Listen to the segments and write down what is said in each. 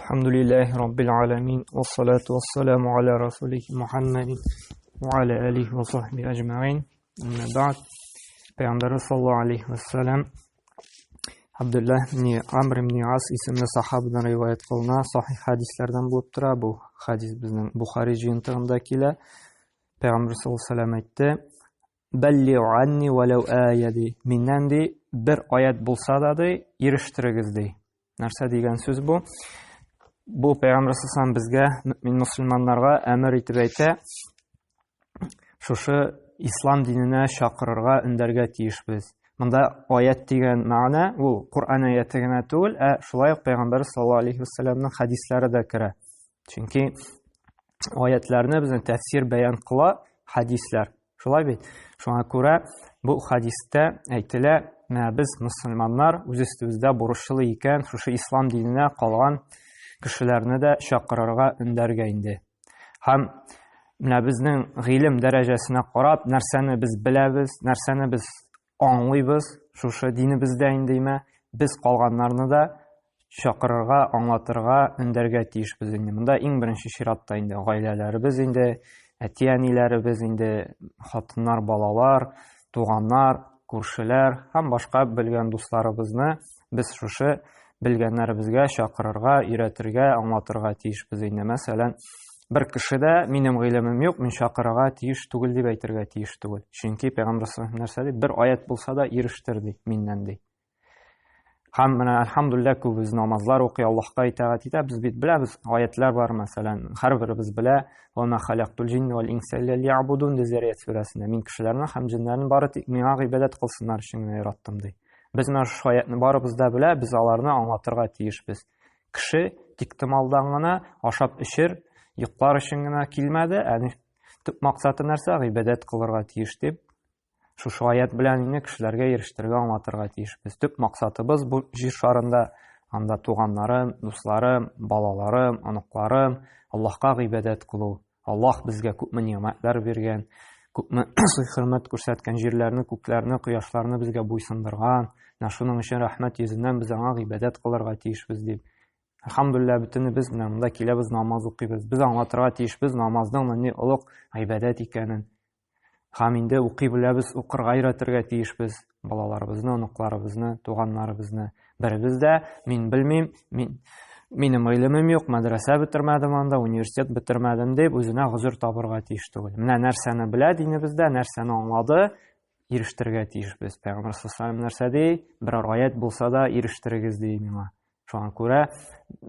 Әлхәмдүлилләһи раббил аламин, вассалату вассаламу аля расулихи Мухаммадин ва аля алихи ва сахби аҗмаин. Әмма бәгъд. Пәйгамбәрбез саллаллаһу алейхи ва саллям Абдуллаһ ибн Амр ибн Ас исемле сахабадан риваять кылына сахих хәдисләрдән булып тора. Бу хәдис безнең Бухари җыентыгында килә. Пәйгамбер саллаллаһу алейһи ва саллям әйтте: Бәллигъ анни вәләү ая ди. Миннән ди бер аят булса да ди, ирештерегез ди. Нәрсә дигән сүз бу? Бу пәйгамбер саллаллаху безгә, мөмин мөселманнарга әмер итеп әйтә, шушы ислам диненә чакырырга, өндәргә тиешбез. Монда аят дигән мәгънә ул Коръән аяты генә түгел, ә шулай ук пәйгамбәр саллаллаһу алейхи вәсәлләмнең хәдисләре дә керә. Чөнки аятларны безнең тәфсир бәян кыла хәдисләр. Шулай бит? Шуңа күрә бу хадистә әйтелә, менә без мөселманнар үз өстебездә бурычлы икән, шушы ислам диненә калган кешеләрне дә чакырырга, өндәргә инде. Һәм менә безнең гыйлем дәрәҗәсенә карап, нәрсәне без беләбез, нәрсәне без аңлыйбыз шушы динебездә инде имә, без калганнарны да чакырырга, аңлатырга, өндәргә тиешбез инде. Монда иң беренче чиратта инде гаиләләребез инде, әти-әниләребез инде, хатыннар, балалар, туганнар, күршеләр һәм башка белгән дусларыбызны без шушы белгәннәребезгә чакырырга, өйрәтергә, аңлатырга тиешбез инде. Мәсәлән, бер кеше дә минем гыйлемем юк, мин чакырырга тиеш түгел дип әйтергә тиеш түгел. Чөнки пәйгамбәр нәрсә ди? Бер аят булса да ирештер ди, миннән ди. Һәм менә әлхәмдүлилләһ күбебез намазлар укый, Аллаһка итагать итә. Без бит беләбез, аятлар бар, мәсәлән, һәрберебез белә, "Ва ма халактул җинна вал инса илля лиябудун" ди Зарiyat сүрәсендә. Мин кешеләрне һәм җеннәрне бары тик миңа гыйбадәт кылсыннар өчен генә яраттым ди. Без менә шушы аятны барыбыз да белә, без аларны аңлатырга тиешбез. Кеше тиктомалдан гына ашап эчер, йоклар өчен генә килмәде, ә төп максаты нәрсә? Гыйбадәт кылырга тиеш дип Шушы аят белән инде кешеләргә ирештерергә, аңлатырга тиешбез. Төп максатыбыз бу җир шарында анда туганнарым, дусларым, балаларым, оныкларым Аллаһка гыйбадәт кылу. Аллаһ безгә күпме нигъмәтләр биргән, күпме сый-хөрмәт күрсәткән, җирләрне, күкләрне, кояшларны безгә буйсындырган. Менә шуның өчен рәхмәт йөзеннән без аңа гыйбадәт кылырга тиешбез дип. Әлхәмдүлилләһ, бөтенебез менә монда киләбез, намаз укыйбыз. Без аңлатырга тиешбез намазның нинди олуг гыйбадәт икәнен. Һәм инде укый беләбез, укырга өйрәтергә тиешбез балаларыбызны, оныкларыбызны, туганнарыбызны. Беребез дә мин белмим, мин минем гыйлемем юк, мәдрәсә бетермәдем анда, университет бетермәдем дип үзенә гозер табырга тиеш түгел. Менә нәрсәне белә динебездә, нәрсәне аңлады, ирештерергә тиешбез. Пәйгамбәр саллаллаху нәрсә ди? Берәр аят булса да ирештерегез ди миңа. Шуңа күрә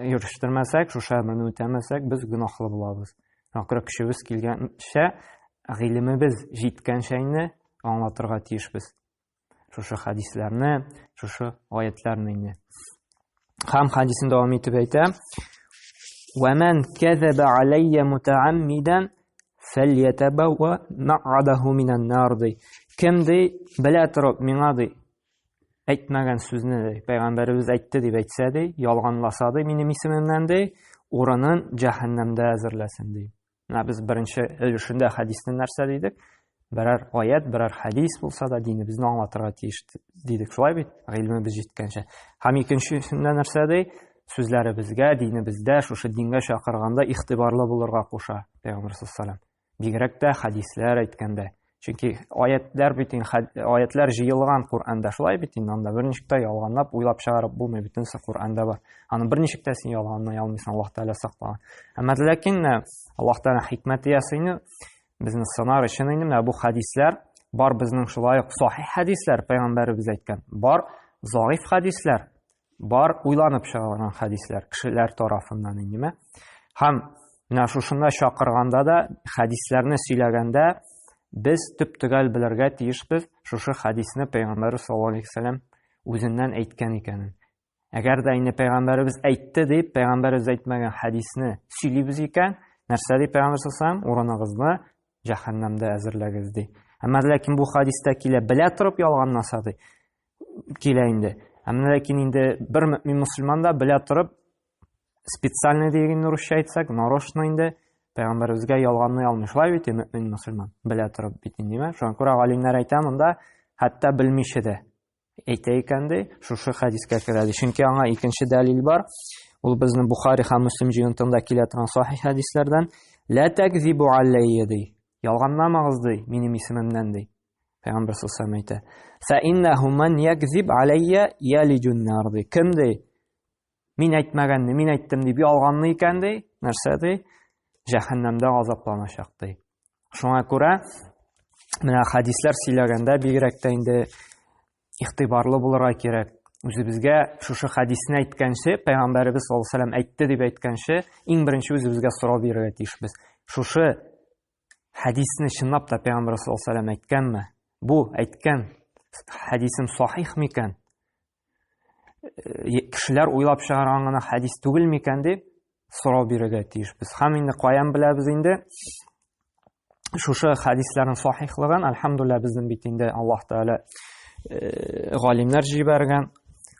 ирештермәсәк, шушы әмерне үтәмәсәк, без гөнаһлы булабыз. Шуңа күрә көчебез килгәнчә, гыйлемебез җиткәнчә инде аңлатырга тиешбез. Шушы хәдисләрне, шушы аятларны инде. Һәм хәдисен дәвам итеп әйтә: "Ва ман казаба алайя мутааммидан фальятабawwa мaq'adahu минан нар" ди. Кем ди, белә торып миңа ди, әйтмәгән сүзне ди, пәйгамбәребез әйтте дип әйтсә ди, ялганласа ди минем исемемнән ди, урынын җәһәннәмдә әзерләсен ди. Менә без беренче өлешендә хәдисне нәрсә дидек? Берәр аят, берәр хәдис булса да динебезне аңлатырга тиеш дидек. Шулай бит? Гыйлемебез җиткәнчә. Һәм икенчесендә нәрсә ди? Сүзләребезгә, динебездә шушы дингә чакырганда игътибарлы булырга куша Пәйгамбәр саллаллаху алейһи Бигрәк тә хәдисләр әйткәндә. Чөнки аятлар бит инде аятлар җыелган Коръәндә шулай бит инде анда берничек тә ялганлап уйлап чыгарып булмый, бөтенесе Коръәндә бар. Аны берничек тә син ялганлый алмыйсың, Аллаһ Тәгалә саклаган. Әмма ләкин Аллаһ Тәгалә хикмәте ясый инде безне сынар өчен инде менә бу хәдисләр бар безнең шулай ук сахих хәдисләр пәйгамбәребез әйткән, бар заиф хәдисләр, бар уйланып чыгарылган хәдисләр кешеләр тарафыннан индеме. Һәм менә шушында чакырганда да хәдисләрне сөйләгәндә без төп-төгәл белергә тиешбез шушы хәдисне пәйгамбәр саллаллаһу алейһи вәсәлләм үзеннән әйткән икәнен. Әгәр дә инде пәйгамбәребез әйтте дип, пәйгамбәребез әйтмәгән хәдисне сөйлибез икән, нәрсә ди пәйгамбәр саллаллаһу алейһи вәсәлләм? Урыныгызны җәһәннәмдә әзерләгез ди. Әмма ләкин бу хәдистә килә белә торып ялганласа ди. Килә инде. Әмма ләкин инде бер мөмин мөселман да белә торып специально дигән русча әйтсәк, нарочно инде пәйгамбәребезгә ялганлый алмый. Шулай бит мөмин мөселман белә торып бит инде, димә. Шуңа күрә галимнәр әйтә монда, хәтта белмичә дә әйтә икән ди, шушы хәдискә керә ди. Чөнки аңа икенче дәлил бар. Ул безнең Бухари һәм Муслим җыентыгында килә торган сахих хәдисләрдән. Ла такзибу аллайя ди. Ялганламагыз ди, минем исемемнән ди. Пәйгамбер саллаллаху алейһи әйтә. Фа иннаху ман якзиб алайя ялиҗун нар ди. Кем ди? Мин әйтмәгәнне, мин әйттем дип ялганлый икән ди, нәрсә ди? Җәһәннәмдә газапланачак ди. Шуңа күрә менә хәдисләр сөйләгәндә бигрәк тә инде игътибарлы булырга кирәк. Үзебезгә шушы хәдисне әйткәнче, Пәйгамбәребез саллаллаху алейһи вәсәлләм әйтте дип әйткәнче, иң беренче үзебезгә сорау бирергә тиешбез. Шушы хәдисне чынлап та Пәйгамбәр саллаллаху алейһи вәсәлләм әйткәнме? Бу әйткән хәдисем сахих микән? Кешеләр уйлап чыгарган гына хәдис түгел микән дип сорау бирергә тиешбез. Һәм инде каян беләбез инде шушы хәдисләрнең сахихлыгын? Әлхәмдулилла, безнең бит инде Аллаһ Тәгалә галимнәр җибәргән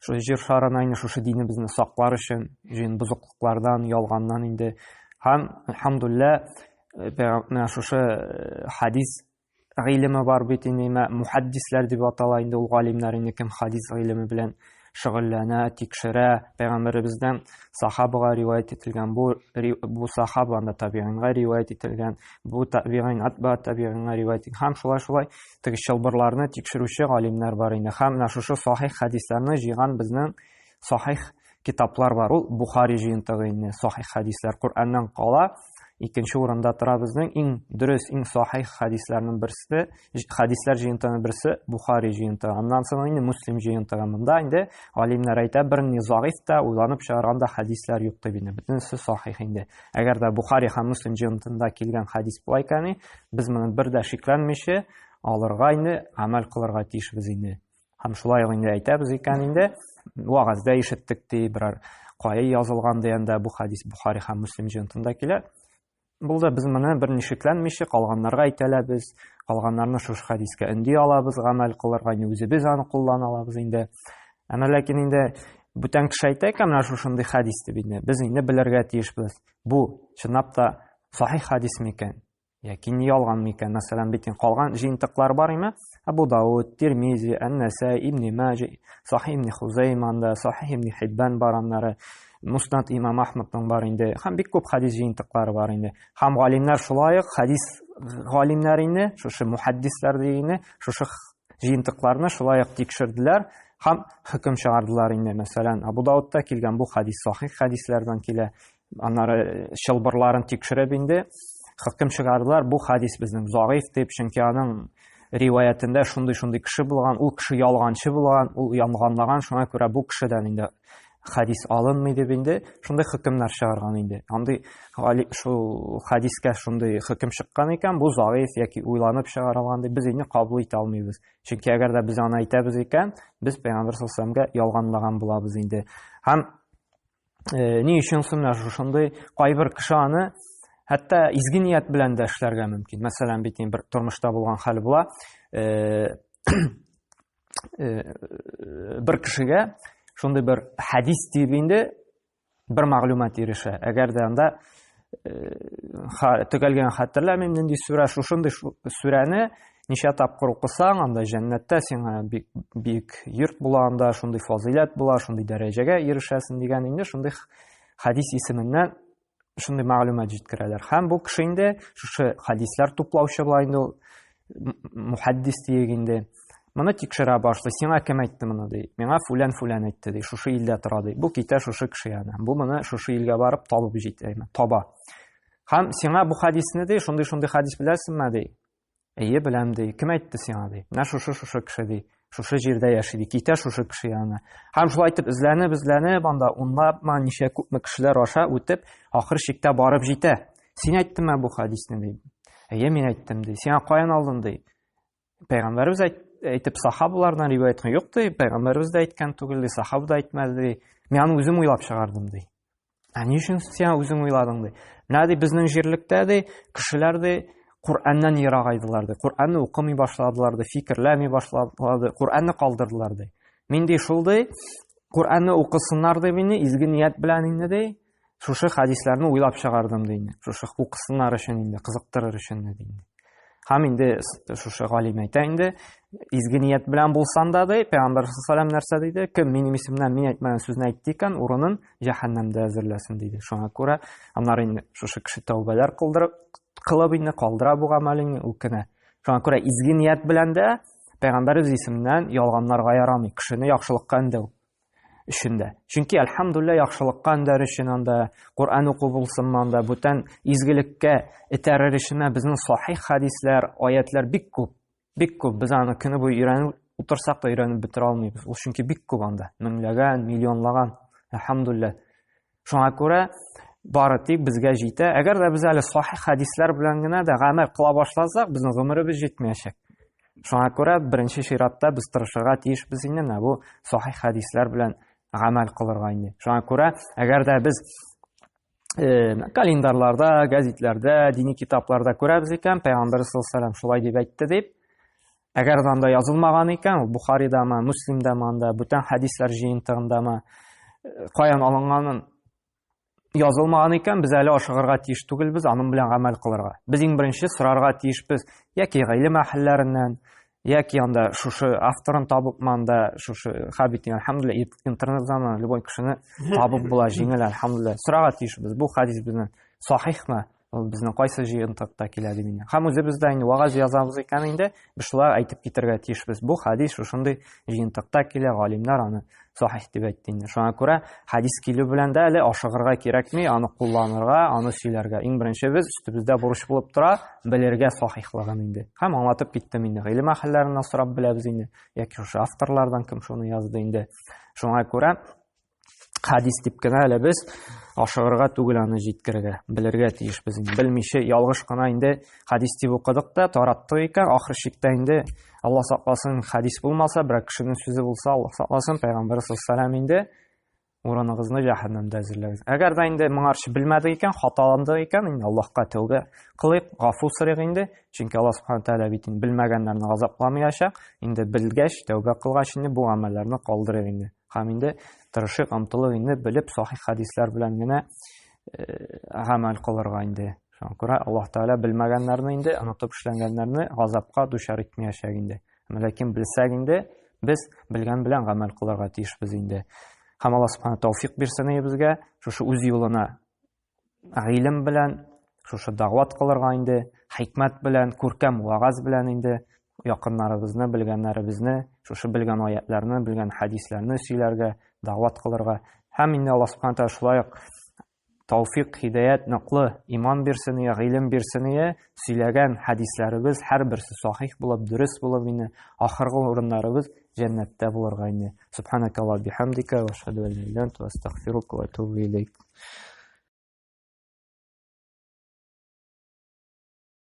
шушы җир шарына инде шушы динебезне саклар өчен, җин бозыклыклардан, ялганнан инде. Һәм әлхәмдулилла, менә шушы хәдис гыйлеме бар бит инде, мухаддисләр дип атала инде ул галимнәр инде, кем хадис гыйлеме белән шөгыльләнә, тикшерә, пәйгамбәребездән сахабага риваять ителгән, бу сахаба анда табигыйнга риваять ителгән, бу табигыйн атба табигыйнга риваять ителгән, һәм шулай-шулай теге чылбырларны тикшерүче галимнәр бар инде. Һәм менә шушы сахих хадисләрне җыйган безнең сахих китаплар бар. Ул Бухари җыентыгы инде, сахих хадисләр Коръәннән кала икенче урында тора безнең иң дөрес, иң сахих хадисләрнең берсе, хадисләр җыентыгының берсе Бухари җыентыгы. Аннан соң инде Муслим җыентыгы. Монда инде галимнәр әйтә, берни заиф та, уйланып чыгарган да хадисләр юк дип инде. Бөтенесе сахих инде. Әгәр дә Бухари һәм Муслим җыентыгында килгән хадис була икән, без моны бер дә шикләнмичә алырга инде, гамәл кылырга тиешбез инде. Һәм шулай ук инде әйтәбез икән инде, вәгазьдә ишеттек ди, берәр кая язылган дигәндә бу хадис Бухари һәм Муслим җыентында килә. Булды, без моны бер нишекләнмичә калганнарга әйтә алабыз, калганнарны шушы хадискә өнди алабыз, гамәл кылырга, инде үзебез аны куллана алабыз инде. Әмма ләкин инде бүтән кеше әйтә икән, менә шушындый хадис дип инде, без инде белергә тиешбез. Бу чынлап та сахих хадис микән? Яки ни ялган микән? Мәсәлән, бит калган җыентыклар бар име? Абу Дауд, Тирмизи, Ән-Нәсәй, Ибн Маҗа, Сахих Ибн Хузайма анда, Сахих Ибн Хиббан бар аннары, Муснад имам Ахмадның бар инде. Һәм бик күп хадис җыентыклары бар инде. Һәм галимнәр шулай ук хадис галимнәр инде, шушы мухаддислар дигәне, шушы җыентыкларны шулай ук тикшерделәр һәм хөкем чыгардылар инде. Мәсәлән, Абу Даудта килгән бу хадис сахих хадисләрдән килә. Аннары чылбырларын тикшереп инде хөкем чыгардылар, бу хадис безнең заиф дип, чөнки аның риваятендә шундый-шундый кеше булган, ул кеше ялганчы булган, ул ялганлаган, шуңа күрә бу кешедән инде хадис алынмый дип инде шундый хөкемнәр чыгарган инде. Андый шул хадискә шундый хөкем чыккан икән, бу заиф яки уйланып чыгарылган дип без инде кабул итә алмыйбыз. Чөнки әгәр дә без аны әйтәбез икән, без Пәйгамбәр саллаллаху алейһи вәсәлләмгә ялганлаган булабыз инде. Һәм ни өчен соң менә шушындый кайбер кеше аны хәтта изге ният белән дә эшләргә мөмкин. Мәсәлән, бит бер тормышта булган хәл була. Бер кешегә шундый бер хәдис дип инде бер мәгълүмат ирешә. Әгәр дә анда төгәл генә хәтерләмим, нинди сүрә, шушындый сүрәне ничә тапкыр укысаң, анда җәннәттә сиңа бик бик йорт була, анда шундый фазыйләт була, шундый дәрәҗәгә ирешәсең дигән инде шундый хадис исеменнән шундый мәгълүмат җиткерәләр. Һәм бу кеше инде шушы хадисләр туплаучы була инде ул мухаддис диек инде. Моны тикшерә башлый. Сиңа кем әйтте моны ди. Миңа фүлән-фүлән әйтте ди. Шушы илдә тора ди. Бу китә шушы кеше янына. Бу моны шушы илгә барып табып җитә, таба. Һәм сиңа бу хадисне ди, шундый-шундый хадис беләсеңме ди. Әйе, беләм ди. Кем әйтте сиңа ди. Менә шушы-шушы кеше ди. Шушы җирдә яши ди. Китә шушы кеше янына. Һәм шулай итеп эзләнеп, эзләнеп, анда унлапмы, ничә күпме кешеләр аша үтеп, ахыр чиктә барып җитә. Син әйттеңме бу хадисне ди. Әйе, мин әйттем ди. Сиңа каян алдың ди. Пәйгамбәребез әйтеп сахабалардан риваять кылган юк ди. Пәйгамбәребез дә әйткән түгел ди, сахаба да әйтмәде ди. Мин аны үзем уйлап чыгардым ди. Ә ни өчен син үзең уйладың ди. Менә ди безнең җирлектә ди кешеләр ди Коръәннән ерагайдылар ди. Коръәнне укымый башладылар ди, фикерләми башладылар ди, Коръәнне калдырдылар ди. Мин ди шул ди Коръәнне укысыннар дип инде изге ният белән инде ди шушы хадисләрне уйлап чыгардым ди инде. Шушы укысыннар өчен инде, кызыктырыр өчен ди инде. Һәм инде шушы галим әйтә инде, изге ният белән булсан да ди, Пәйгамбәр саллаллаху нәрсә диде? Кем минем исемнән мин әйтмәгән сүзне әйтте икән, урынын җәһәннәмдә әзерләсен диде. Шуңа күрә аннары инде шушы кеше тәүбәләр кылдырып, кылып инде калдыра бу гамәлен, үкенә. Шуңа күрә изге ният белән дә Пәйгамбәребез исеменнән ялганларга ярамый, кешене яхшылыкка өндәү өчен дә. Чөнки әлхәмдулилла яхшылыкка өндәр өчен анда Коръән уку булсынмы анда бүтән изгелеккә этәрер өчен безнең сахих хәдисләр, аятлар бик күп. Бик күп. Без аны көне буе өйрәнеп утырсак та өйрәнеп бетерә алмыйбыз. Ул чөнки бик күп анда. Меңләгән, миллионлаган. Әлхәмдулилла. Шуңа күрә бары тик безгә җитә. Әгәр дә без әле сахих хәдисләр белән генә дә гамәл кыла башласак, безнең гомеребез җитмәячәк. Шуңа күрә беренче чиратта без тырышырга тиешбез инде менә бу сахих хәдисләр белән гамәл кылырга инде. Шуңа күрә әгәр дә без календарьларда, гәзитләрдә, дини китапларда күрәбез икән, Пәйгамбәр саллаллаху алейһи шулай дип әйтте дип, әгәр дә анда язылмаган икән, ул Бухаридамы, Муслимдамы анда, бүтән хәдисләр җыентыгындамы, каян алынганын язылмаган икән, без әле ашыгырга тиеш түгелбез, аның белән гамәл кылырга. Без иң беренче сорарга тиешбез, яки гыйлем әһелләреннән, яки анда шушы авторын табып анда шушы хабит әлхәмдүлилләһ интернет заманы любой кешене табып була җиңел әлхәмдүлилләһ сорарга тиешбез бу хадис безнең сахихмы ул безнең кайсы җыентыкта килә дип инде һәм үзебез дә инде вагаз язабыз икән инде без шулай әйтеп китәргә тиешбез бу хадис шушындый җыентыкта килә галимнәр аны сахих дип әйтте инде шуңа күрә хадис килү белән дә әле ашыгырга кирәкми аны кулланырга аны сөйләргә иң беренче без өстебездә бурыч булып тора белергә сахихлыгын инде һәм аңлатып киттем инде гыйлем әһелләреннән сорап беләбез инде яки шушы авторлардан кем шуны язды инде шуңа күрә хадис дип кенә әле без ашыгырга түгел аны җиткерергә, белергә тиешбез инде. Белмичә ялгыш кына инде хадис дип укыдык та, тараттык икән, ахыр чиктә инде Алла сакласын, хадис булмаса, берәр кешенең сүзе булса, Алла сакласын, Пәйгамбәр саллаллаху инде урыныгызны җәһәннәмдә әзерләгез. Әгәр дә инде моңарчы белмәдек икән, хаталандык икән, инде Аллаһка тәүбә кылыйк, гафу сорыйк инде. Чөнки Аллаһ субхана тәгалә бит инде белмәгәннәрне газапламаячак. Инде белгәч, тәүбә кылгач инде бу гамәлләрне калдырыйк инде. Һәм инде тырышыйк, омтылыйк инде белеп, сахих хәдисләр белән генә гамәл кылырга инде. Шуңа күрә Аллаһ Тәгалә белмәгәннәрне инде, онытып эшләнгәннәрне газапка дучар итмәячәк инде. Ләкин белсәк инде, без белгән белән гамәл кылырга тиешбез инде. Һәм Аллаһ Субхана тәүфик бирсен безгә, шушы үз юлына гыйлем белән шушы дәгъват кылырга инде, хикмәт белән, күркәм вагаз белән инде якыннарыбызны, белгәннәребезне, шушы белгән аятларны, белгән хәдисләрне сөйләргә, дәгъват кылырга. Һәм инде Аллаһ Субхана тәгалә шулай ук тауфик, һидаят, ныклы иман бирсен, гыйлем бирсен, сөйләгән хәдисләребез һәрберсе сахих булып, дөрес булып инде ахыргы урыннарыбыз җәннәттә булырга инде. Субханакаллаһ бихамдика ва ашһаду ан ла иляха илля анта астагфирука ва атубу илейк.